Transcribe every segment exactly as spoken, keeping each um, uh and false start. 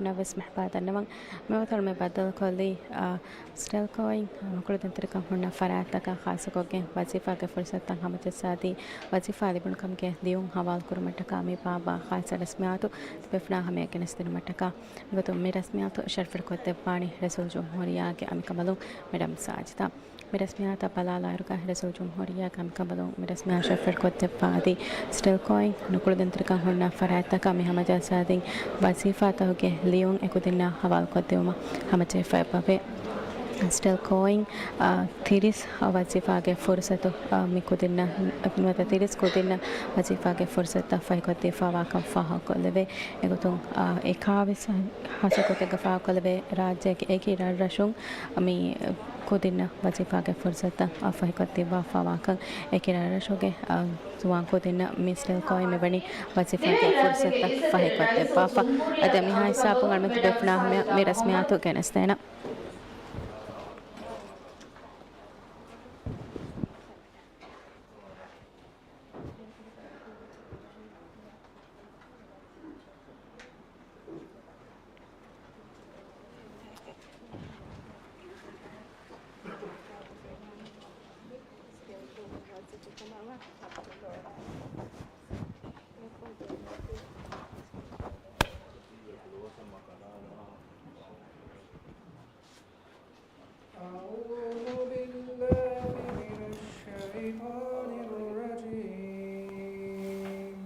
ނަވެސް މެހްބާ ދަންނަވަން. މި ވަތަރު މި ބައްދަލުކޮށްލީ، އާ، ސްޓެލްކޯއިން ނުކުޅެދުންތެރިކަން ހުންނަ ފަރާތްތަކަށް ޚާއްޞަކޮށްގެން ވަޒީފާގެ ފުރުސަތުތައް ހަމަޖައްސާދީ، ވަޒީފާ ލިބުނުކަމުގެ ލިޔުން ހަވާލުކުރުމަށްޓަކާ މި ބާއްވާ ޚާއްޞަ ރަސްމިއްޔާތު ތިބޭފުޅާ ހަމަޔަށް ގެނެސްދިނުމަށްޓަކާ މިގޮތުން މި ރަސްމިއްޔާތު ޝަރަފުވެރިކޮށްދެއްވާނީ ރައީސުލްޖުމްހޫރިއްޔާގެ އަނބިކަނބަލުން މެޑަމް ސާޖިދާ. މި ރަސްމިއްޔާތަށް ބަލާލާއިރުގަ ރައީސުލްޖުމްހޫރިއްޔާގެ އަނބިކަނބަލުން މި ރަސްމިއްޔާ ޝަރަފުވެރިކޮށްދެއްވާ އަދި ސްޓެލްކޯއިން ނުކުޅެދުންތެރިކަން ހުންނަ ފަރާތްތަކަށް މި ހަމަޖައްސާދިން ވަޒީފާތަކުގެ ލިޔުން އެކުދިންނަށް ހަވާލުކޮށްދިއުމަށް ހަމަޖެހިފައިވެއެވެ. ސްޓެލްކޯއިން، އާ، ތިރީސް ވަޒީފާގެ ފުރުސަތު، އާ، މި ކުދިންނަށް، ނުވަތަ ތިރީސް ކުދިންނަށް ވަޒީފާގެ ފުރުސަތުތައް ފަހިކޮށްދީފާވާކަން ފާހަގަކޮށްލެވޭ. އެގޮތުން، އާ، އެކާވީސް ހާއްސަ ގޮތެއްގަ ފާހަގަކޮށްލެވޭ ރާއްޖޭގެ އެކި ރަށްރަށުން މި ކުދިންނަށް ވަޒީފާގެ ފުރުސަތުތައް ފަހިކޮށްދީފާވާކަން އެކި ރަށްރަށުގެ، އާ، ޒުވާން ކުދިންނަށް މި ސްޓެލްކޯއިން މިވަނީ ވަޒީފާގެ ފުރުސަތުތައް ފަހިކޮށްދެއްވާފަ. އަދި މިހާ ހިސާބުން އަޅުގަނޑު ތިބޭފުޅާ ހަމަޔަށް މި ރަސްމިއްޔާތު ގެނެސްދޭނަން. أعوذ بالله من الشيطان الرجيم.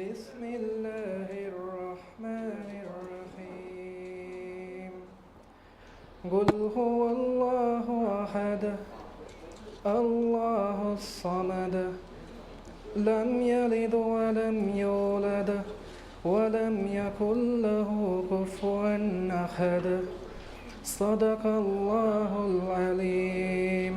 بسم الله الرحمن الرحيم. قل هو الله أحد، الله الصمد، لم يلد ولم يولد، ولم يكن له كفوا أحد. صدق الله العظيم.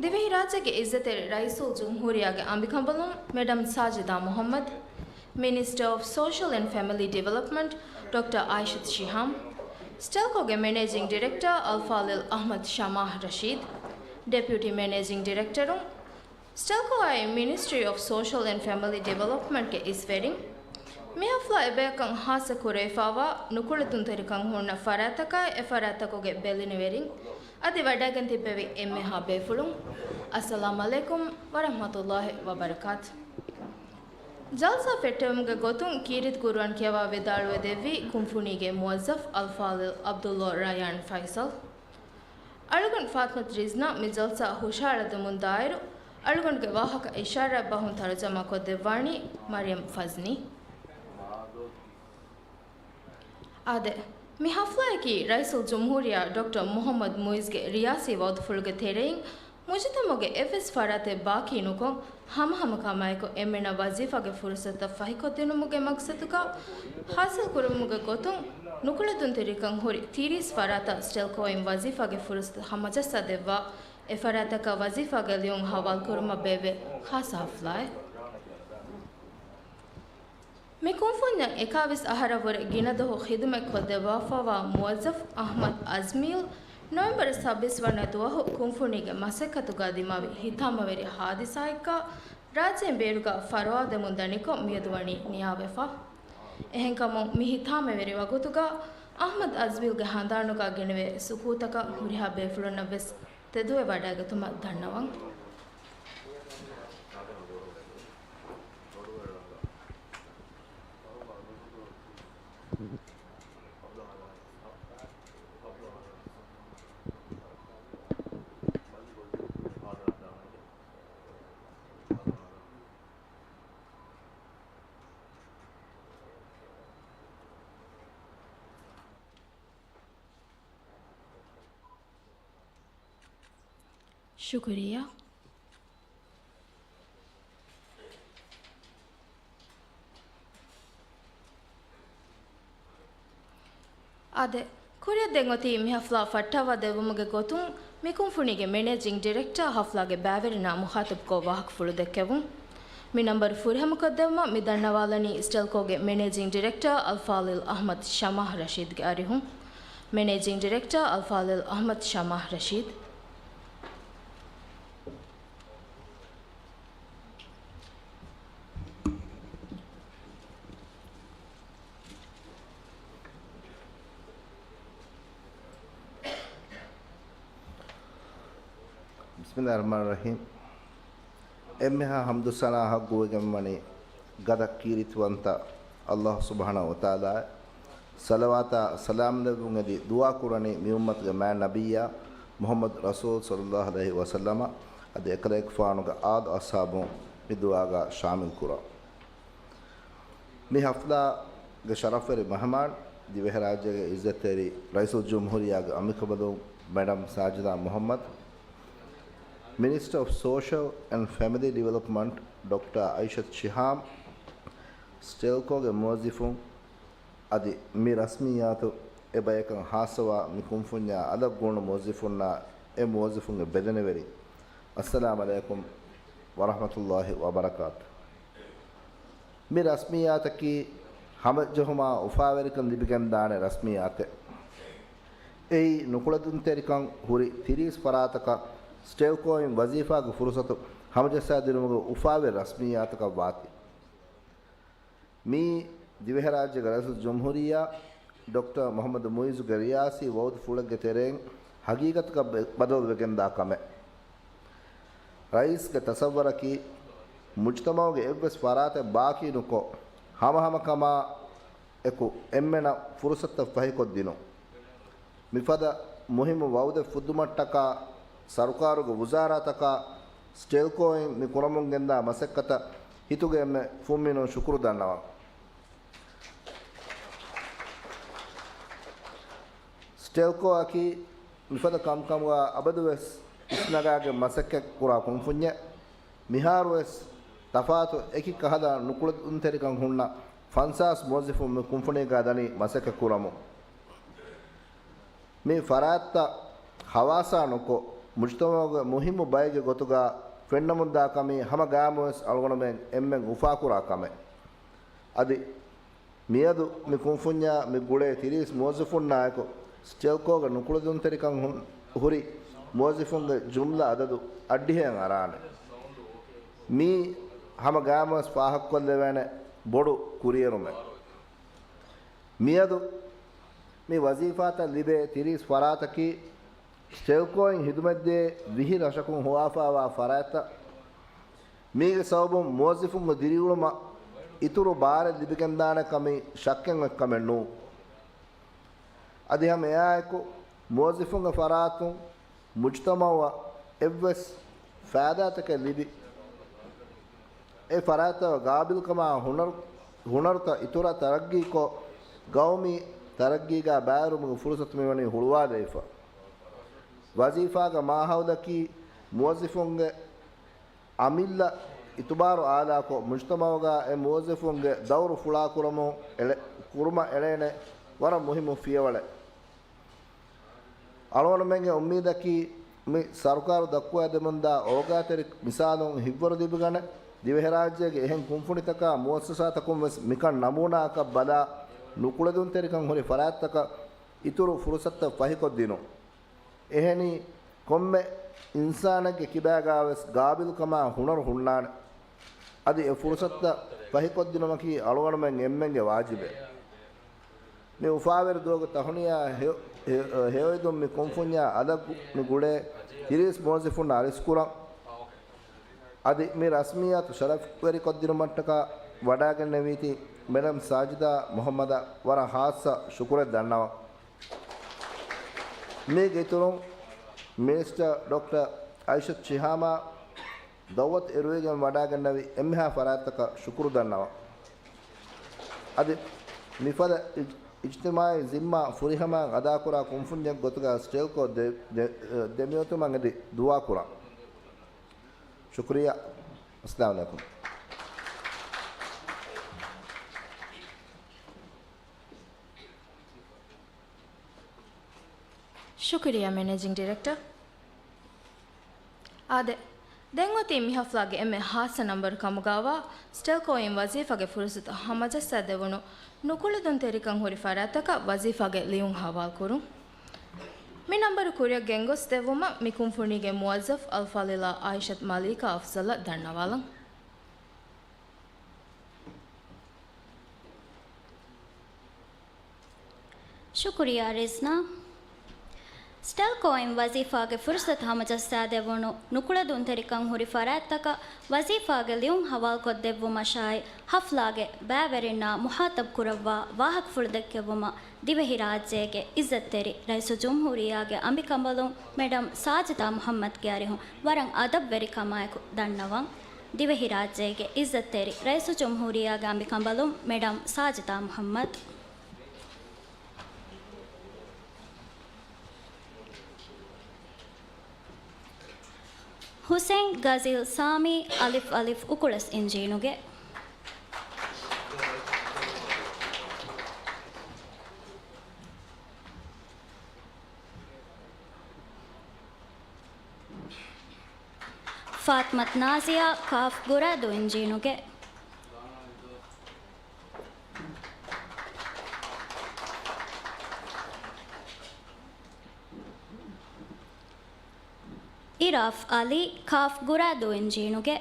ދިވެހިރާއްޖޭގެ އިއްޒަތްތެރި ރައީސުލްޖުމްހޫރިއްޔާގެ އަނބިކަނބަލުން މެޑަމް ސާޖިދާ މުޙައްމަދު، މިނިސްޓަރ އޮފް ސޯޝަލް އެންޑް ފެމިލީ ޑިވެލޮޕްމަންޓް ޑޮކްޓަރ އާއިޝަތު ޝިހާމް، ސްޓެލްކޯގެ މެނޭޖިން ޑިރެކްޓަރ އަލްފާޟިލް އަޙްމަދު ޝަމާޙް ރަޝީދު، ޑެޕިއުޓީ މެނޭޖިން ޑިރެކްޓަރުން، ސްޓެލްކޯއާއި މިނިސްޓްރީ އޮފް ސޯޝަލް އެންޑް ފެމިލީ ޑިވެލޮޕްމަންޓްގެ އިސްވެރިން، މި ހަފްލާ އެބަޔަކަށް ހާއްސަ ކުރެވިފާވާ ނުކުޅެދުންތެރިކަން ހުންނަ ފަރާތްތަކާއި އެ ފަރާތްތަކުގެ ބެލެނިވެރިން، އަދި ވަޑައިގެން ތިއްބެވި އެންމެހާ ބޭފުޅުން، އައްސަލާމް ޢަލައިކުމް ވަރަޙްމަތުﷲި ވަބަރަކާތު. ޖަލްސާ ފެއްޓެވުމުގެ ގޮތުން ކީރިތި ޤުރުއާން ކިޔަވާ ވިދާޅުވެ ދެއްވީ ކުންފުނީގެ މުވައްޒަފް އަލްފާޟިލް ޢަބްދުﷲ ރައްޔާން ފައިސަލް. އަޅުގަނޑު ފާތިމަތު ރިޒްނާ މި ޖަލްސާ ހުށަހަޅަދެމުން ދާއިރު، އަޅުގަނޑުގެ ވާހަކަ އިޝާރާތް ބަހުން ތަރުޖަމާކޮށްދެއްވާނީ މަރިޔަމް ފަޒްނީ. އާދެ، މި ހަފްލާއަކީ ރައީސުލްޖުމްހޫރިއްޔާ ޑޮކްޓަރ މުޙައްމަދު މުޢިއްޒުގެ ރިޔާސީ ވަޢުދުފުޅުގެ ތެރެއިން، މުޖުތަމަޢުގެ އެއްވެސް ފަރާތެއް ބާކީ ނުކޮށް، ހަމަހަމަކާމާއެކު އެންމެނަށް ވަޒީފާގެ ފުރުޞަތުތައް ފަހިކޮށްދިނުމުގެ މަޤްޞަދުގަ ހާސިލްކުރުމުގެ ގޮތުން، ނުކުޅެދުންތެރިކަން ހުރި ތިރީސް ފަރާތަށް ސްޓެލްކޯއިން ވަޒީފާގެ ފުރުޞަތު ހަމަޖައްސާދެއްވާ، އެ ފަރާތަކަށް ވަޒީފާގެ ލިޔުން ހަވާލުކުރުމަށް ބޭއްވޭ ޚާއްޞަ ހަފްލާއެއް. މި ކުންފުންޏަށް އެކާވީސް އަހަރަށްވުރެ ގިނަ ދުވަހު ޚިދުމަތް ކޮށްދެއްވާފައިވާ މުވައްޒަފް އަޙްމަދު އަޒްމީލް، ނޮވެމްބަރު ސައްބީސް ވަނަ ދުވަހު ކުންފުނީގެ މަސައްކަތުގަ ދިމާވި ހިތާމަވެރި ހާދިސާއެއްގަ ރާއްޖޭން ބޭރުގަ ފަރުވާދެމުން ދަނިކޮށް މިއަދު ވަނީ ނިޔާވެފަ. އެހެންކަމުން މި ހިތާމަވެރި ވަގުތުގަ އަޙްމަދު އަޒްމީލްގެ ހަނދާނުގަ ގެނެވޭ ސުކޫތަކަށް ހުރިހާ ބޭފުޅުންނަށްވެސް ތެދުވެވަޑައިގަތުމަށް ދަންނަވަން. ޝުކުރިއްޔާ. އާދެ، ކުރިއަށް ދެން އޮތީ މި ހަފްލާ ފައްޓަވާ ދެއްވުމުގެ ގޮތުން މި ކުންފުނީގެ މެނޭޖިން ޑިރެކްޓަރ ހަފްލާގެ ބައިވެރިންނާ މުޚާތަބުކޮށް ވާހަކަފުޅު ދެއްކެވުން. މި ނަންބަރު ފުރިހަމަކޮށްދެއްވުމަށް މި ދަންނަވާލަނީ ސްޓެލްކޯގެ މެނޭޖިން ޑިރެކްޓަރ އަލްފާޟިލް އަޙްމަދު ޝަމާޙް ރަޝީދުގެ އަރިހުން. މެނޭޖިން ޑިރެކްޓަރ އަލްފާޟިލް އަޙްމަދު ޝަމާޙް ރަޝީދު. ބިސްމިﷲ ރަޙްމާނި ރަޙީމް. އެންމެހާ ޙަމްދު ސަނާ ޙައްޤުވެގެންވަނީ ގަދަ ކީރިތިވަންތަ ﷲ ސުބްޙާނަހޫ ވަތަޢާލާއަށް. ޞަލަވާތާ ސަލާމް ލެއްވުން އެދި ދުޢާ ކުރަނީ މި އުއްމަތުގެ މާތް ނަބިއްޔާ މުޙައްމަދު ރަސޫލް ޞައްލަﷲ ޢަލައިހި ވަސައްލަމަ އަދި އެކަލޭގެފާނުގެ އާލު އަޞްޙާބުން މި ދުޢާގަ ޝާމިލް ކުރަން. މި ޙަފްލާގެ ޝަރަފްވެރި މެހެމާން، ދިވެހިރާއްޖޭގެ ޢިއްޒަތްތެރި ރައީސުލްޖުމްހޫރިއްޔާގެ އަނބިކަނބަލުން މެޑަމް ސާޖިދާ މުޙައްމަދު، މިނިސްޓަރ އޮފް ސޯޝަލް އެންޑް ފެމިލީ ޑިވެލޮޕްމަންޓް ޑޮކްޓަރ އައިޝަތު ޝިހާމް، ސްޓެލްކޯގެ މުވައްޒިފުން، އަދި މި ރަސްމިއްޔާތު އެބަޔަކަށް ޚާއްޞަވާ މި ކުންފުންޏާ އަލަށް ގުޅުނު މުވައްޒިފުންނާ އެ މުވައްޒިފުންގެ ބެލެނިވެރިން، އައްސަލާމް ޢަލައިކުމް ވަރަޙްމަތުﷲ ވަބަރަކާތު. މި ރަސްމިއްޔާތަކީ ހަމަޖެހުމާ އުފާވެރިކަން ލިބިގެންދާނެ ރަސްމިއްޔާތެއް. އެއީ ނުކުޅެދުންތެރިކަން ހުރި ތިރީސް ފަރާތަކަށް ސްޓެލްކޯއިން ވަޒީފާގެ ފުރުޞަތު ހަމަޖައްސާދިނުމުގެ އުފާވެރި ރަސްމިއްޔާތަކަށް ވާތީ. މިއީ ދިވެހިރާއްޖޭގެ ރައީސުލްޖުމްހޫރިއްޔާ ޑޮކްޓަރ މުޙައްމަދު މުޢިއްޒުގެ ރިޔާސީ ވަޢުދުފުޅެއްގެ ތެރެއިން ޙަޤީޤަތަކަށް ބަ-، ބަދަލުވެގެންދާ ކަމެއް. ރައީސްގެ ތަޞައްވަރަކީ، މުޖުތަމަޢުގެ އެއްވެސް ފަރާތެއް ބާކީނުކޮށް، ހަމަހަމަކަމާ އެކު އެންމެނަށް ފުރުޞަތުތައް ފަހިކޮށްދިނުން. މިފަދަ މުހިއްމު ވަޢުދެއް ފުއްދުމަށްޓަކާ، ސަރުކާރުގެ ވުޒާރާތަކާ، ސްޓެލްކޯއިން މި ކުރަމުން ގެންދާ މަސައްކަތަށް ހިތުގެ އެންމެ ފުންމިނުން ޝުކުރު ދަންނަވަން. ސްޓެލްކޯއަކީ މިފަދަ ކަންކަމުގަ އަބަދުވެސް އިސްނަގާގެން މަސައްކަތް ކުރާ ކުންފުންޏެއް. މިހާރުވެސް ތަފާތު އެކި ކަހަލަ ނުކުޅެދުންތެރިކަން ހުންނަ ފަންސާސް މުވައްޒިފުން މި ކުންފުނީގަ ދަނީ މަސައްކަތް ކުރަމުން. މި ފަރާތްތައް ހަވާސާ ނުކޮށް، މުޖުތަމަޢުގެ މުހިއްމު ބައެއްގެ ގޮތުގަ ފެންނަމުންދާ ކަމީ ހަމަ ގާމުވެސް އަޅުގަނޑުމެން އެންމެން އުފާކުރާ ކަމެއް. އަދި މިއަދު މި ކުންފުންޏާ މި ގުޅޭ ތިރީސް މުވައްޒިފުންނާއެކު، ސްޓެލްކޯގެ ނުކުޅެދުންތެރިކަން ހުން-، ހުރި މުވައްޒިފުންގެ ޖުމްލަ އަދަދު އަށްޑިހައެއް އަރާނެ. މީ ހަމަ ގާމުވެސް ފާހަގަކޮށްލެވޭނެ ބޮޑު ކުރިއެރުމެއް. މިއަދު މި ވަޒީފާތައް ލިބޭ ތިރީސް ފަރާތަކީ، ސްޓެލްކޯއިން ހިދުމަތްދޭ ވިހި ރަށަކުން ހޮވާފައިވާ ފަރާތްތައް. މީގެ ސަބަބުން މުވައްޒިފުންގެ ދިރިއުޅުމަށް އިތުރު ބާރެއް ލިބިގެންދާނެ ކަމީ ޝައްކެއް އޮތް ކަމެއް ނޫން. އަދި ހަމަ އެއާއެކު، މުވައްޒިފުންގެ ފަރާތުން މުޖުތަމަޢަށް އެއްވެސް ފައިދާތަކެއް ލިބި، އެ ފަރާތަށް ގާބިލްކަމާ ހުނަރު-، ހުނަރުތައް އިތުރަށް ތަރައްގީކޮށް، ގައުމީ ތަރައްގީގަ ބައިވެރިވުމުގެ ފުރުޞަތު މިވަނީ ހުޅުވާލައިފަ. ވަޒީފާގެ މާހައުލަކީ މުވައްޒިފުންގެ އަމިއްލަ އިތުބާރު އާލާކޮށް، މުޖުތަމަޢުގަ އެ މުވައްޒިފުންގެ ދައުރު ފުޅާކުރަމުން އެޅެ-، ކުރުމަށް އެޅޭނެ ވަރަށް މުހިއްމު ފިޔަވަޅެއް. އަޅުގަނޑުމެންގެ އުއްމީދަކީ، މި ސަރުކާރު ދައްކުވައިދެމުންދާ އޯގާތެރި މިސާލުން ހިތްވަރު ލިބިގަނެ، ދިވެހިރާއްޖޭގެ އެހެން ކުންފުނިތަކާ މުއައްސަސާތަކުން ވެސް މިކަން ނަމޫނާއަކަށް ބަލާ، ނުކުޅެދުންތެރިކަން ހުރި ފަރާތްތަކަށް އިތުރު ފުރުޞަތުތައް ފަހިކޮށްދިނުން. އެހެނީ، ކޮންމެ އިންސާނެއްގެ ކިބާގަވެސް ގާބިލްކަމާ ހުނަރު ހުންނާނެ. އަދި އެ ފުރުޞަތުތައް ފަހިކޮށްދިނުމަކީ އަޅުގަނޑުމެން އެންމެންގެ ވާޖިބެއް. މި އުފާވެރި ދުވަހުގެ ތަހުނިޔާ ހެޔޮ-، ހެ-، ހެޔޮއިދުން މި ކުންފުންޏާ އަލަށް މި ގުޅޭ ތިރީސް މުވައްޒިފުންނަށް އަރިސްކުރަން. އަދި މި ރަސްމިއްޔާތު ޝަރަފްވެރިކޮށްދިނުމަށްޓަކާ ވަޑާގެންނެވީތީ މެޑަމް ސާޖިދާ މުޙައްމަދަށް ވަރަށް ޚާއްޞަ ޝުކުރެއް ދަންނަވަން. މީގެ އިތުރުން، މިނިސްޓަރ ޑޮކްޓަރ އައިޝަތު ޝިހާމާ ދައުވަތު އެރުވިގެން ވަޑާގެންނެވި އެންމެހާ ފަރާތްތަކަށް ޝުކުރު ދަންނަވަން. އަދި މިފަދަ އިޖް-، އިޖްތިމާޢީ ޒިންމާ ފުރިހަމައިން އަދާކުރާ ކުންފުންޏެއް ގޮތުގަ ސްޓެލްކޯ ދެ-، ދެ-، ދެމިއޮތުމަށް އެދި ދުޢާކުރަން. ޝުކުރިއްޔާ. އައްސަލާމު ޢަލައިކުމް. ޝުކުރިއްޔާ މެނޭޖިން ޑިރެކްޓަރ. އާދެ، ދެން އޮތީ މި ޙަފްލާގެ އެންމެ ޚާއްޞަ ނަންބަރު ކަމުގަވާ، ސްޓެލްކޯއިން ވަޒީފާގެ ފުރުޞަތު ހަމަޖައްސާދެވުނު ނުކުޅެދުންތެރިކަން ހުރި ފަރާތްތަކަށް ވަޒީފާގެ ލިޔުން ހަވާލުކުރުން. މި ނަންބަރު ކުރިއަށް ގެންގޮސްދެއްވުމަށް މި ކުންފުނީގެ މުވައްޒަފް އަލްފާޟިލާ އާއިޝަތު މަލީކާ އަފްޒަލަށް ދަންނަވާލަން. ޝުކުރިއްޔާ ރިޒްނާ. ސްޓެލްކޯއިން ވަޒީފާގެ ފުރުސަތު ހަމަޖައްސާދެއްވުނު ނުކުޅެދުންތެރިކަން ހުރި ފަރާތްތަކަށް ވަޒީފާގެ ލިޔުން ހަވާލުކޮށްދެއްވުމަށާއި، ހަފްލާގެ ބައިވެރިންނާ މުހާތަބް ކުރައްވާ ވާހަކަފުޅު ދެއްކެވުމަށް ދިވެހިރާއްޖޭގެ އިއްޒަތްތެރި ރައީސުލްޖުމްހޫރިއްޔާގެ އަނބިކަނބަލުން މެޑަމް ސާޖިދާ މުޙައްމަދު ކިޔާރިހުން ވަރަށް އަދަބުވެރިކަމާއެކު ދަންނަވަން. ދިވެހިރާއްޖޭގެ އިއްޒަތްތެރި ރައީސުލްޖުމްހޫރިއްޔާގެ އަނބިކަނބަލުން މެޑަމް ސާޖިދާ މުޙައްމަދު. ހުސެން ގަޒީލް ސާމީ، އަލިފް އަލިފް އުކުޅަސް އިންޖީނުގެ. ފާތިމަތު ނާޒިޔާ، ކާފް ގުރާދޫ އިންޖީނުގެ. އިރާފް އަލީ، ކާފް ގުރާދޫ އިންޖީނުގެ.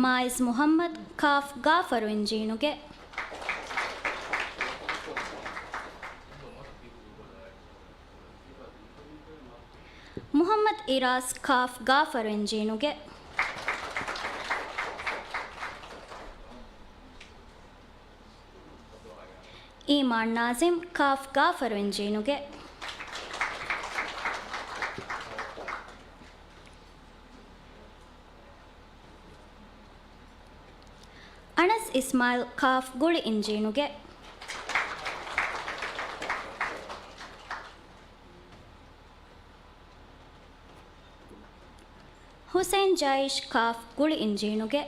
މާއިޒް މުޙައްމަދު، ކާފް ގާފަރު އިންޖީނުގެ. މުޙައްމަދު އިރާސް، ކާފް ގާފަރު އިންޖީނުގެ. އީމާން ނާޒިމް، ކާފް ގާފަރު އިންޖީނުގެ. އަނަސް އިސްމާއިލް، ކާފް ގުޅި އިންޖީނުގެ. ހުސެން ޖައިޝް، ކާފް ގުޅި އިންޖީނުގެ.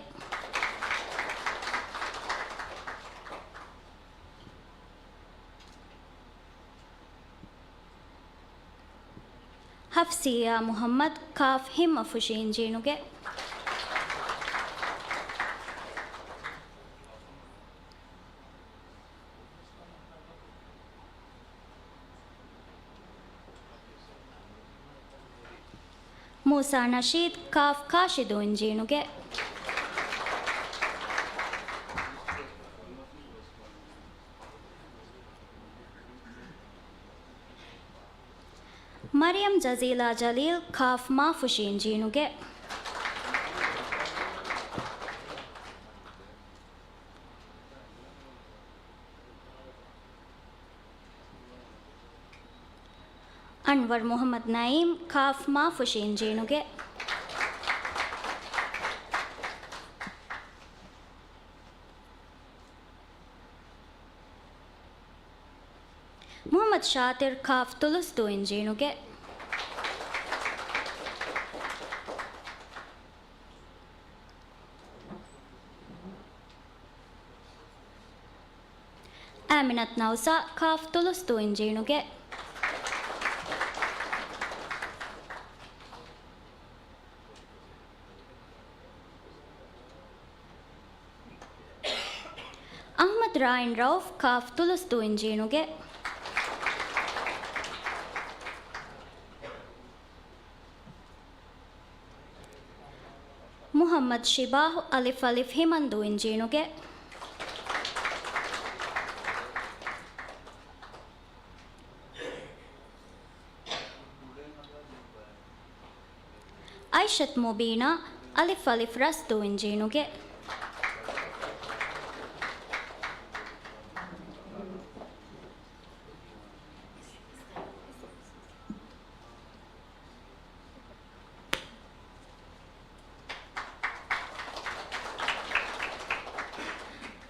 ހަފްސިއްޔާ މުޙައްމަދު، ކާފް ހިންމަފުށި އިންޖީނުގެ. މޫސާ ނަޝީދު، ކާފް ކާށިދޫ އިންޖީނުގެ. މަރިޔަމް ޖަޒީލާ ޖަލީލް، ކާފް މާފުށި އިންޖީނުގެ. އަންވަރު މުޙައްމަދު ނައީމް، ކާފް މާފުށި އިންޖީނުގެ. މުޙައްމަދު ޝާތިރު، ކާފް ތުލުސްދޫ އިންޖީނުގެ. އާމިނަތު ނައުސާ، ކާފް ތުލުސްދޫ އިންޖީނުގެ. އަޙްމަދު ރާއިން ރައުފް، ކާފް ތުލުސްދޫ އިންޖީނުގެ. މުޙައްމަދު ޝިބާހު، އަލިފް އަލިފް ހިމަންދޫ އިންޖީނުގެ. އައިޝަތު މުބީނާ، އަލިފް އަލިފް ރަސްދޫ އިންޖީނުގެ.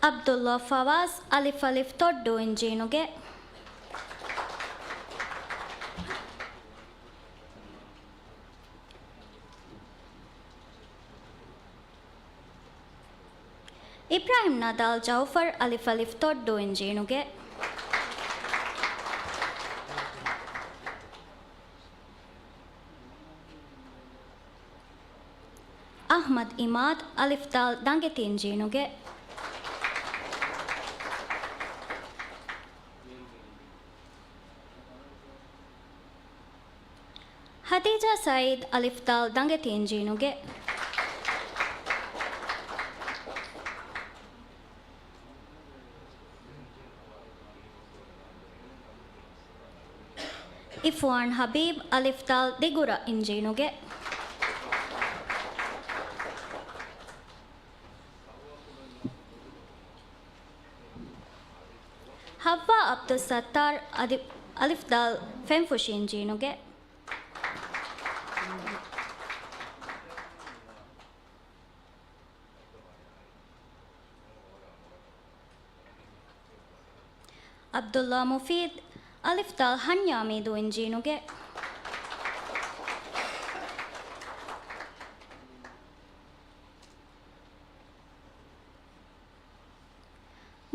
ޢަބްދުﷲ ފަވާޒް، އަލިފް އަލިފް ތޮއްޑޫ އިންޖީނުގެ. އިބްރާހިމް ނަދާލް ޖައުފަރު، އަލިފް އަލިފް ތޮއްޑޫ އިންޖީނުގެ. އަޙްމަދު އިމާދު، އަލިފް ދާލް ދަނގެތި އިންޖީނުގެ. ހަދީޖާ ސައީދު، އަލިފް ދާލް ދަނގެތި އިންޖީނުގެ. އިފުވާން ހަބީބް، އަލިފްދާލް ދިގުރަ އިންޖީނުގެ. ހައްވާ އަބްދުއްސައްތާރް، އަދި އަލިފްދާލް ފެންފުށި އިންޖީނުގެ. ޢަބްދުﷲ މުފީދު، އަލިފްދާލް ހަންޏާމީދޫ އިންޖީނުގެ.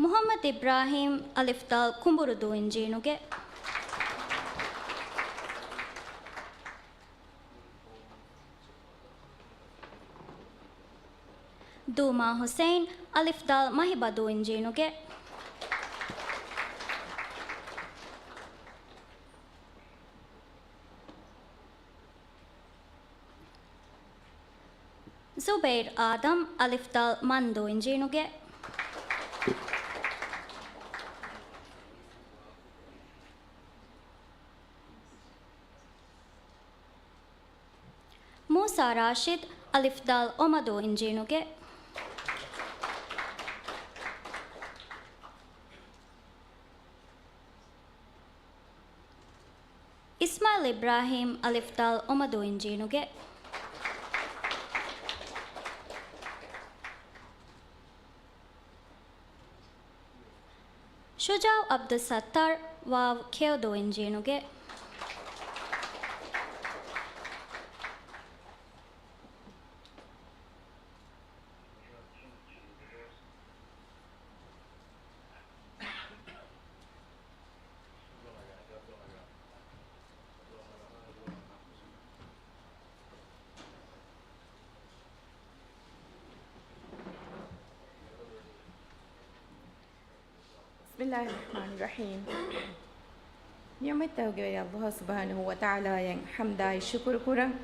މުޙައްމަދު އިބްރާހީމް، އަލިފްދާލް ކުނބުރުދޫ އިންޖީނުގެ. ދޫމާ ޙުސައިން، އަލިފްދާލް މަހިބަދޫ އިންޖީނުގެ. ޒުބައިރު އާދަމް، އަލިފްދާލް މަންދޫ އިންޖީނުގެ. މޫސާ ރާޝިދު، އަލިފްދާލް އޮމަދޫ އިންޖީނުގެ. އިސްމާޢީލް އިބްރާހީމް، އަލިފްދާލް އޮމަދޫ އިންޖީނުގެ. ޝުޖާޢު ޢަބްދުއްސައްތާރު، ވާވް ކެޔޮދޫ އިންޖީނުގެ. بسم الله الرحمن الرحيم. ނިޢުމަތްތަކުގެ ވެރި ﷲ ސުބްޙާނަހޫ ވަތަޢާލާއަށް ޙަމްދާއި ޝުކުރު ކުރަން.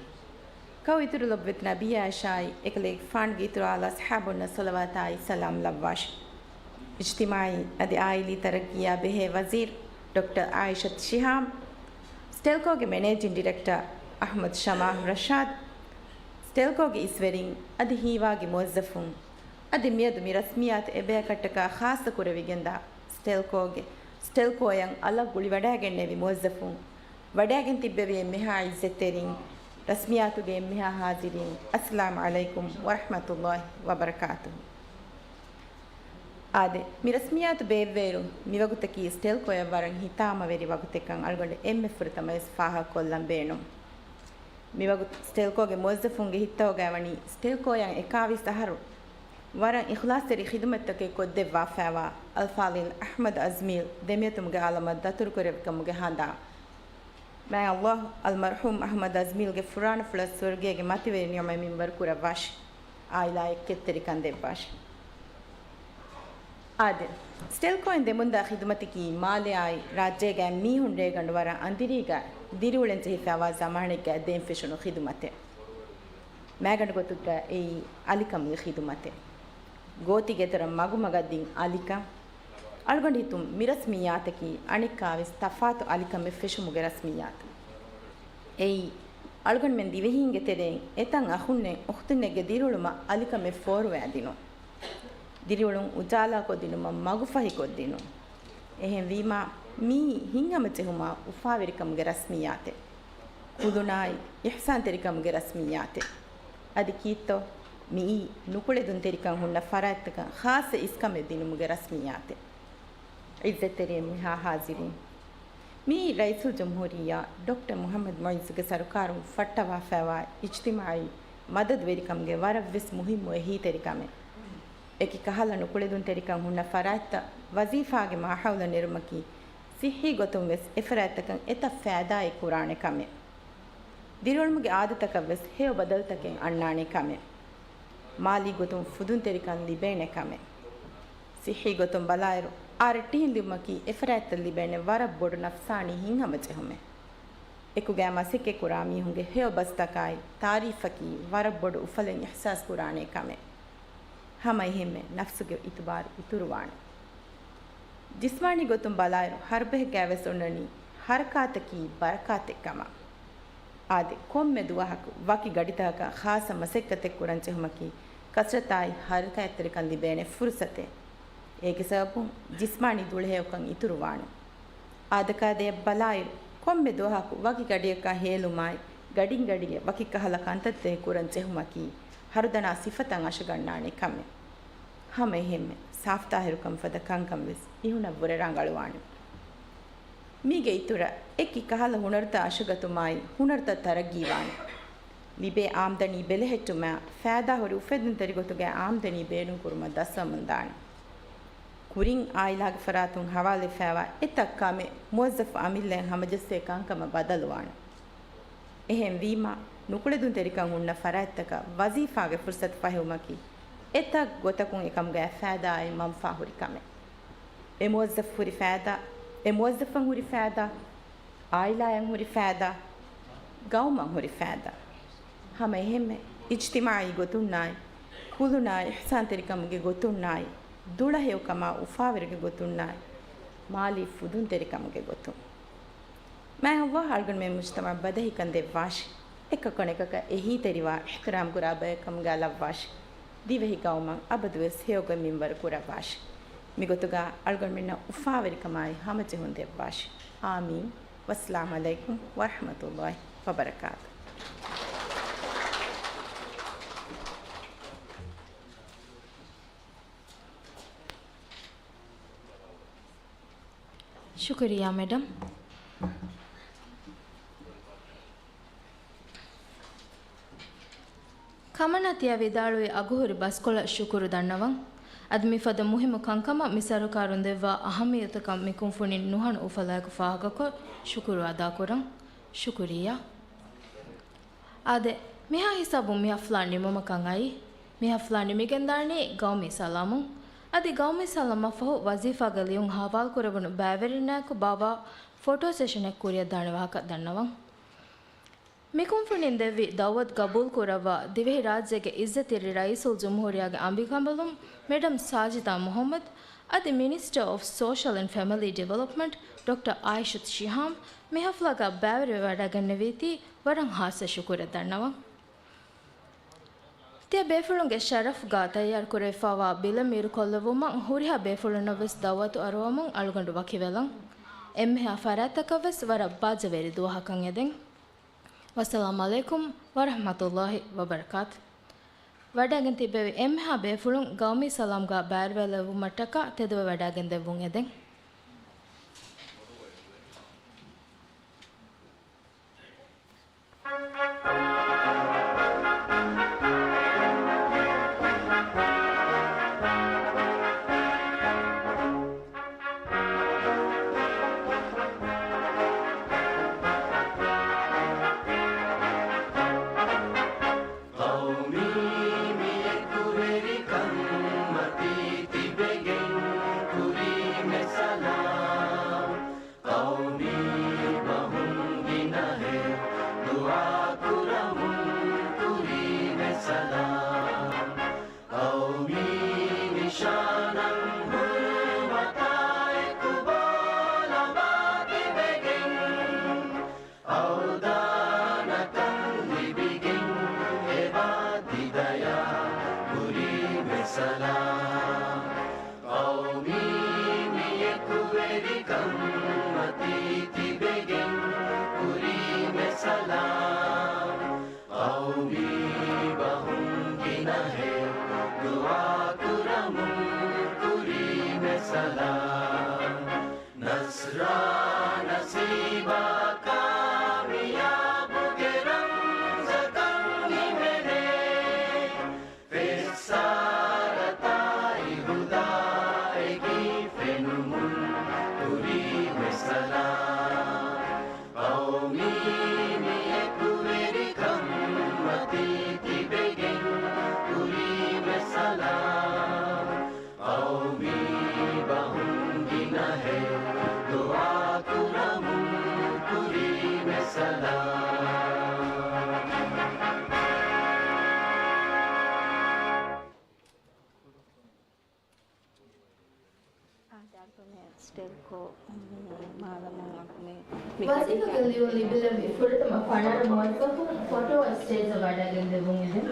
ކައު އިތުރުލޮބުވެތި ނަބިއްޔާއަށާއި އެކަލޭގެފާނުގެ އިތުރު އާލް އަޞްޙާބުންނަށް ޞަލަވާތާއި ސަލާމް ލައްވާށި. އިޖްތިމާޢީ އަދި އާއިލީ ތަރައްޤީއާ ބެހޭ ވަޒީރު ޑޮކްޓަރ ޢާއިޝަތު ޝިހާމް، ސްޓެލްކޯގެ މެނޭޖިން ޑިރެކްޓަރ އަޙްމަދު ޝަމާހް ރަޝާދު، ސްޓެލްކޯގެ އިސްވެރިން އަދި ހީވާގި މުވައްޒަފުން، އަދި މިއަދު މި ރަސްމިއްޔާތު އެބަޔަކަށްޓަކާ ޚާއްޞަ ކުރެވިގެންދާ ސްޓެލްކޯގެ، ސްޓެލްކޯއަށް އަލަށް ގުޅިވަޑައިގެންނެވި މުވައްޒަފުން، ވަޑައިގެން ތިއްބެވި އެންމެހާ ޢިއްޒަތްތެރިން، ރަސްމިއްޔާތުގެ އެންމެހާ ޙާޟިރީން، އައްސަލާމު ޢަލައިކުމް ވަރަޙްމަތުﷲ ވަބަރަކާތުހު. އާދެ، މި ރަސްމިއްޔާތު ބޭއްވޭއިރު، މިވަގުތަކީ ސްޓެލްކޯއަށް ވަރަށް ހިތާމަވެރި ވަގުތެއްކަން އަޅުގަނޑު އެންމެ ފުރަތަމަވެސް ފާހަގަކޮށްލަން ބޭނުން. މިވަގުތު ސްޓެލްކޯގެ މުވައްޒަފުންގެ ހިތްތަކުގައި ވަނީ ސްޓެލްކޯއަށް އެކާވީސް އަހަރު ވަރަށް އިޚްލާޞްތެރި ޚިދުމަތްތަކެއް ކޮށްދެއްވާފައިވާ އަލްފާޟިލް އަޙްމަދު އަޒްމީލް ދެމިއޮތުމުގެ އަޅަމަށް ދަތުރުކުރެއްވިކަމުގެ ހަނދާން. މާތް ﷲ އަލްމަރްޙޫމް އަޙްމަދު އަޒްމީލްގެ ފުރާނަފުޅަށް ސުވަރުގޭގެ މަތިވެރި ނިޢުމަތް މިންވަރު ކުރައްވާށި. އާއިލާ އެއްކެއްތެރިކަން ދެއްވާށި. އާދެ، ސްޓެލްކޯއިން ދެމުންދާ ޚިދުމަތަކީ މާލެއާއި ރާއްޖޭގައި މީހުން ރޭގަނޑު ވަރަށް އަނދިރީގަ ދިރިއުޅެން ޖެހިފައިވާ ޒަމާނެއްގަ ދޭން ފެށުނު ޚިދުމަތެއް. މައިގަނޑު ގޮތުގަ އެއީ އަލިކަމުގެ ޚިދުމަތެއް. ގޯތިގެ ދޮރަށް މަގުމަގަށް ދިން އަލިކަން. އަޅުގަނޑު ހިތުން މި ރަސްމިއްޔާތަކީ އަނެއްކާވެސް ތަފާތު އަލިކަމެއް ފެށުމުގެ ރަސްމިއްޔާތު. އެއީ، އަޅުގަނޑުމެން ދިވެހީންގެ ތެރެއިން އެތައް އަޚުންނެއް އުޚްތުންނެއްގެ ދިރިއުޅުމަށް އަލިކަމެއް ފޯރުވައިދިނުން. ދިރިއުޅުން އުޖާލާކޮށްދިނުމަށް މަގުފަހިކޮށްދިނުން. އެހެންވީމާ، މިއީ ހިތްހަމަޖެހުމާ އުފާވެރިކަމުގެ ރަސްމިއްޔާތެއް. ކުލުނާއި އިޙްސާންތެރިކަމުގެ ރަސްމިއްޔާތެއް. އަދި ކީއްތޯ؟ މިއީ ނުކުޅެދުންތެރިކަން ހުންނަ ފަރާތްތަކަށް ޚާއްޞަ އިސްކަމެއް ދިނުމުގެ ރަސްމިއްޔާތެއް. ޢިއްޒަތްތެރި އެންމެހާ ޙާޟިރީން! މިއީ ރައީސުލްޖުމްހޫރިއްޔާ ޑޮކްޓަރ މުޙައްމަދު މުޢިއްޒުގެ ސަރުކާރުން ފައްޓަވާފައިވާ އިޖްތިމާޢީ މަދަދުވެރިކަމުގެ ވަރަށްވެސް މުހިއްމު އެހީތެރިކަމެއް. އެކި ކަހަލަ ނުކުޅެދުންތެރިކަން ހުންނަ ފަރާތްތައް ވަޒީފާގެ މާހައުލަށް ނެރުމަކީ، ޞިއްޙީ ގޮތުން ވެސް އެފަރާތްތަކަށް އެތައް ފައިދާއެއް ކުރާނެ ކަމެއް. ދިރިއުޅުމުގެ އާދަތަކަށް ވެސް ހެޔޮ ބަދަލުތަކެއް އަންނާނެ ކަމެއް. މާލީ ގޮތުން ފުދުންތެރިކަން ލިބޭނެ ކަމެއް. ޞިއްޙީ ގޮތުން ބަލާއިރު، އާރްޓީއިން ލިބުމަކީ އެފަރާތްތައް ލިބޭނެ ވަރަށް ބޮޑު ނަފްސާނީ ހިތްހަމަޖެހުމެއް. އެކުގައި މަސައްކަތްކުރާ މީހުންގެ ހެޔޮ ބަސްތަކާއި ތާރީފަކީ ވަރަށް ބޮޑު އުފަލެއް އިޙްސާސް ކުރާނެ ކަމެއް. ހަމަ އެހެންމެ ނަފްސުގެ އިތުބާރު އިތުރުވާނެ. ޖިސްމާނީ ގޮތުން ބަލާއިރު، ހަރުބަހެއްގައި ވެސް އޮންނަނީ ހަރަކާތަކީ ބަރަކާތެއް ކަމަށް. އާދެ، ކޮންމެ ދުވަހަކު ވަކި ގަޑިތަކަކަށް ޚާއްޞަ މަސައްކަތެއް ކުރަން ޖެހުމަކީ، ކަސްރަތާއި ހަރަކާތްތެރިކަން ލިބޭނެ ފުރުސަތެއް. އޭގެ ސަބަބުން ޖިސްމާނީ ދުޅަހެޔޮކަން އިތުރުވާނެ. އާދަކާދަޔަށް ބަލާއިރު، ކޮންމެ ދުވަހަކު ވަކި ގަޑިއަކާ ހޭލުމާއި، ގަޑިން ގަޑިއަށް ވަކި ކަހަލަ ކަންތައްތަކެއް ކުރަން ޖެހުމަކީ، ހަރުދަނާ ސިފަތައް އަށަގަންނާނެ ކަމެއް. ހަމައެހެންމެ، ސާފުތާހިރުކަން ފަދަ ކަންކަން ވެސް އިހުނަށްވުރެ ރަނގަޅުވާނެ. މީގެ އިތުރަށް އެކި ކަހަލަ ހުނަރުތައް އަށަގަތުމާއި، ހުނަރުތައް ތަރައްގީވާނެ. ލިބޭ އާމްދަނީ ބެލެހެއްޓުމާ، ފައިދާހުރި އުފެއްދުންތެރި ގޮތުގައި އާމްދަނީ ބޭނުންކުރުމަށް ދަސްވަމުންދާނެ. ކުރިން އާއިލާގެ ފަރާތުން ހަވާލުވެފައިވާ އެތައް ކަމެއް މުވައްޒަފު އަމިއްލައިން ހަމަޖައްސޭ ކަންކަމަށް ބަދަލުވާނެ. އެހެންވީމަ، ނުކުޅެދުންތެރިކަން ހުންނަ ފަރާތްތަކަށް ވަޒީފާގެ ފުރުސަތު ފަހިވުމަކީ، އެތައް ގޮތަކުން އެކަމުގައި ފައިދާއާއި މަންފާ ހުރި ކަމެއް. އެ މުވައްޒަފު ހުރި ފައިދާ، އެ މުވައްޒަފަށް ހުރި ފައިދާ، އާއިލާއަށް ހުރި ފައިދާ، ގައުމަށް ހުރި ފައިދާ. ހަމަ އެހެންމެ، އިޖްތިމާޢީ ގޮތުންނާއި، ކުލުނާއި އިޙްސާންތެރިކަމުގެ ގޮތުންނާއި، ދުޅަހެޔޮކަމާ އުފާވެރިގެ ގޮތުންނާއި، މާލީ ފުދުންތެރިކަމުގެ ގޮތުން. މާތް ﷲ އަޅުގަނޑުމެން މުޖްތަމަޢަށް ބަދަހިކަން ދެއްވާށި. އެކަކަށް އެކަކަށް އެހީތެރިވާ، އިޙްތިރާމް ކުރާ ބައެއް ކަމުގައި ލައްވާށި. ދިވެހި ގައުމަށް އަބަދުވެސް ހެޔޮގޮތް މިންވަރު ކުރައްވާށި. މިގޮތުގަ އަޅުގަނޑުމެންނަށް އުފާވެރިކަމާއި ހަމަޖެހުން ދެއްވާށި. އާމީން. ވައްސަލާމް ޢަލައިކުމް ވަރަޙްމަތުﷲ ވަބަރަކާތު. ޝުކުރިއްޔާ މެޑަމް. ކަމަނާ ތިޔަ ވިދާޅުވި އަގުހުރި ބަސްކޮޅަށް ޝުކުރު ދަންނަވަން. އަދި މިފަދަ މުހިއްމު ކަންކަމަށް މި ސަރުކާރުން ދެއްވާ އަހައްމިއްޔަތަކަށް މި ކުންފުނިން ނުހަނު އުފަލާއެކު ފާހަގަކޮށް ޝުކުރު އަދާކުރަން. ޝުކުރިއްޔާ. އާދެ، މިހާ ހިސާބުން މި ހަފްލާ ނިމުމަކަށް އައީ. މި ހަފްލާ ނިމިގެންދާނީ ގައުމީ ސަލާމުން. އަދި ގައުމީ ސަލާމަށްފަހު ވަޒީފާގެ ލިޔުން ހަވާލުކުރެވުނު ބައިވެރިންނާއެކު ބާއްވާ ފޮޓޯ ސެޝަނެއް ކުރިއަށްދާނެ ވާހަކަ ދަންނަވަން. މިކުންފުނިން ދެއްވި ދައުވަތު ގަބޫލުކުރައްވާ، ދިވެހިރާއްޖޭގެ އިއްޒަތްތެރި ރައީސުލްޖުމްހޫރިއްޔާގެ އަނބިކަނބަލުން މެޑަމް ސާޖިދާ މުޙައްމަދު އަދި މިނިސްޓަރ އޮފް ސޯޝަލް އެންޑް ފެމިލީ ޑިވެލޮޕްމަންޓް ޑޮކްޓަރ އާއިޝަތު ޝިހާމް މި ހަފްލާގަ ބައިވެރިވެވަޑައިގެންނެވީތީ ވަރަށް ހާއްސަ ޝުކުރެއް ދަންނަވަން. ތިޔަ ބޭފުޅުންގެ ޝަރަފްގަ ތައްޔާރުކުރެވިފައިވާ ބިލެއް މީރުކޮށްލެއްވުމަށް ހުރިހާ ބޭފުޅުންނަށްވެސް ދައުވަތު އަރުވަމުން އަޅުގަނޑު ވަކިވެލަން. އެންމެހާ ފަރާތްތަކަށްވެސް ވަރަށް ބާއްޖަވެރި ދުވަހަކަށް އެދެން. ވައްސަލާމް ޢަލައިކުމް ވަރަޙްމަތުﷲ ވަބަރަކާތު. ވަޑައިގެން ތިއްބެވި އެންމެހާ ބޭފުޅުން ގައުމީ ސަލާމްގަ ބައިވެރިވެލެއްވުމަށްޓަކާ ތެދުވެވަޑައިގެން ދެއްވުން އެދެން. ޤައުމީ މި އެކުވެރިކަން މަތީ ތިބެގެން ކުރީމެ ސަލާމް. ޤައުމީ ބަހުން ގިނަހެޔޮ ދުޢާ ކުރަމުން ކުރީމެ ސަލާމް. ޤައުމީ ނިޝާނަށް ހުރުމަތާއެކު ބޯލަބާ ތިބެގެން އަވަދާނަކަން ލިބިގެން އެބާ ތިދަޔާ ކުރީމެ ސަލާމް. ޤައުމީ މި އެކުވެރިކަން މަތީ ތިބެގެން ކުރީމެ ސަލާމް. ޤައުމީ ބަހުން ގިނަހެޔޮ ދުޢާ ކުރަމުން ކުރީމެ ސަލާމް. ނަޞްރާ ނަސީބާ ކާމިޔާބުގެ ރަމްޒަކަށް ހިމެނޭ. ފެއްސާރަތާއި ހުދާއެކީ ފެނުމުން ކުރީމެ ސަލާމް. ޤައުމީ މި އެކުވެރިކަން މަތީ ތިބެގެން ކުރީމެ ސަލާމް. ޤައުމީ ބަހުން ގިނަހެޔޮ ދުޢާ ކުރަމުން ކުރީމެ ސަލާމް. އާދެ، އަޅުގަނޑުމެން ސްޓެލްކޯ މާލަމުން އަޅުގަނޑުމެން ވަޒީފާގެ ލިޔުން ލިބިލެވި ފުރަތަމަ ފަނަރަ މުވައްޒަފުން ފޮޓޯ އަށް ސްޓޭޖަށް ވަޑައިގެން ދެއްވުން އެދެން.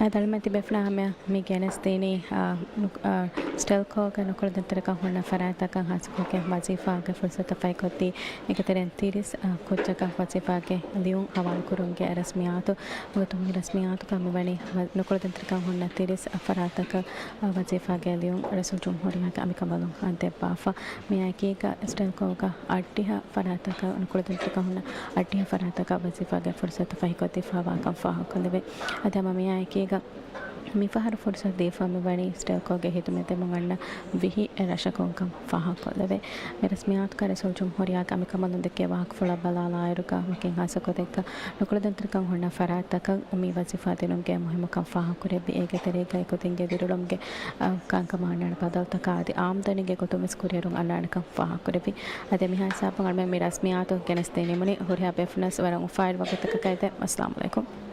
އަދި އަޅުމެން ތިބޭފުޅާ ހަމަޔަށް މި ގެނެސްދިނީ، އާ، ނު-، އާ، ސްޓެލްކޯގެ ނުކުޅަދުންތެރިކަން ހުންނަ ފަރާތްތަކަށް ހާއްސަކޮށްގެން ވަޒީފާގެ ފުރުސަތު ފަހިކޮށްދީ، އޭގެ ތެރެއިން ތިރީސް، އާ، ކުއްޖަކަށް ވަޒީފާގެ ލިޔުން ހަވާލުކުރުމުގެ ރަސްމިއްޔާތު. މިގޮތުން މި ރަސްމިއްޔާތުގަ މިވަނީ ވަ-، ނުކުޅަދުންތެރިކަން ހުންނަ ތިރީސް ފަރާތްތަކަށް، އާ، ވަޒީފާގެ ލިޔުން ރައީސުލްޖުމްހޫރިއްޔާގެ އަނބިކަނބަލުން ދެއްވާފަ. މިއާއެކީގަ ސްޓެލްކޯގަ އަށްޑިހަ ފަރާތްތަކަށް، ނުކުޅަދުންތެރިކަން ހުންނަ އަށްޑިހަ ފަރާތްތަކަށް ވަޒީފާގެ ފުރުސަތު ފަހިކޮށްދީފައިވާކަން ފާހަގަކޮށްލެވޭ. އަދި ހަމަ މިއާއެކީގަ މިފަހަރު ފުރުސަތު ދީފަ މިވަނީ ސްޓެލްކޯގެ ހިދުމަތް ދެމުން އަންނަ ވިހި ރަށަކުންކަން ފާހަގަކޮށްލެވޭ. މި ރަސްމިއްޔާތުގަ ރައީސުލްޖުމްހޫރިއްޔާގެ އަނބިކަނބަލުން ދެއްކޭ ވާހަކަފުޅަށް ބަލާލާއިރުގަ ވަކިން ހާއްސަކޮށް ދެއްކާ ނުކުޅަދުންތެރިކަން ހުންނަ ފަރާތްތަކަށް މި ވަޒީފާ ދިނުމުގެ މުހިއްމުކަން ފާހަގަކުރެއްވި. އޭގެ ތެރޭގައި ކުދިންގެ ދިރިއުޅުމުގެ، އަ، ކަންކަމަށް އަންނާނެ ބަދަލުތަކާ އަދި އާމްދަނީގެ ގޮތުން ވެސް ކުރިއެރުން އަންނާނެކަން ފާހަގަކުރެއްވި. އަދި މިހާ ހިސާބުން އަޅުމެން މި ރަސްމިއްޔާތު ގެނެސްދީ ނިމުނީ. ހުރިހާ ބޭފުޅުންނަށް ވަރަށް އުފާވެރި ވަގުތަކަކަށް އެދެން. އައްސަލާމު ޢަލައިކުމް.